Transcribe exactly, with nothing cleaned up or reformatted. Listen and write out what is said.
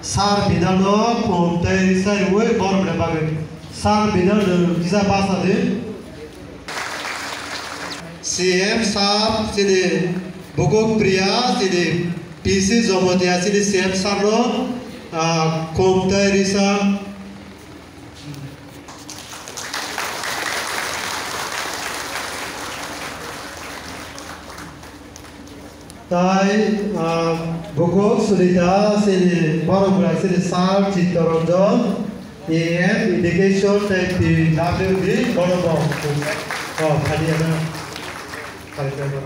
Sir Bidal no khum tei risa rwui borom rwna bagwi. Sir Bidal no kisa basa di. C M sir chini Bukuk Priya chini P C Jomotia chini C M sir no, ah, khum tei risa. Tai, ah, Bukuk Sulita sini borok bwrang sini sir Chittaranjan, A M Education tai P W D borok bo. Oh, khadi ana. Khadi ana.